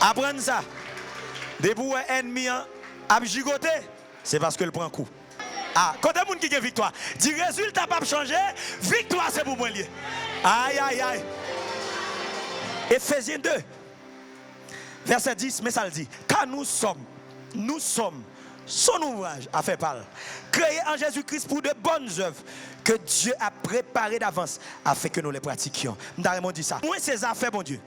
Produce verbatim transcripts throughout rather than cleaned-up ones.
Aprann sa. Depi w wè ènmi an ap jigote, se paske l pran kou. A, kote moun ki gen viktwa? Di, rezilta p ap chanje, viktwa se pou mwen l ye. Ay, ay, ay. Efezyen de, vèsè dis, men sa l di, car nous sommes, nous sommes son ouvrage à faire par, créés en Jésus-Christ pour de bonnes œuvres que Dieu a préparées d'avance afin que nous les pratiquions. M ta renmen w di sa. Mwen se zafè Bondye.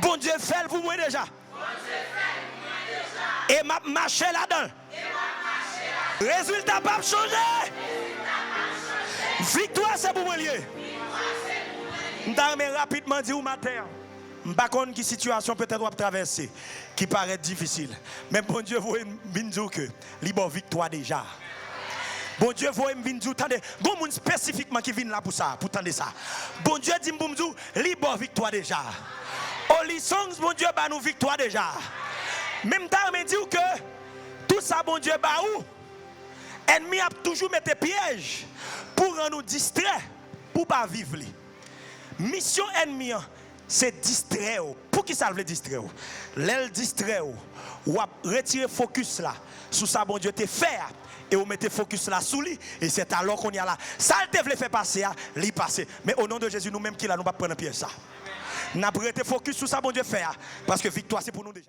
Bondye fè l pou mwen deja. E m ap mache ladan l. Rezilta p ap chanje. Viktwa se pou mwen l ye. M ta renmen rapidman di w maten an, m pa konn ki sitiyasyon petèt w ap travèse ki parèt difisil, men Bondye voye m vin di w ke li ba w viktwa deja. Bondye voye m vin di w, tande, gon moun espesifikman ki vin la pou sa, pou tande sa. Bondye di m pou m di w, li ba w viktwa deja. Holy Songs, Bondye ba nou viktwa deja. Men m ta renmen di w ke tout sa Bondye ba ou, ènmi ap toujou mete pyèj pou rann ou distrè, pou w pa viv li. Misyon ènmi an, se distrè w. Poukisa l vle distrè w? Lè l distrè w, w ap retire fokis la sou sa Bondye te fè a, e w mete fokis la sou li, e se talò kounye a la, sa l te vle fè pase a, li pase. Men o non de Jezi, nou menm ki la, nou p ap pran nan pyèj sa. N ap rete fokis sou sa Bondye fè a, paske viktwa se pou nou deja.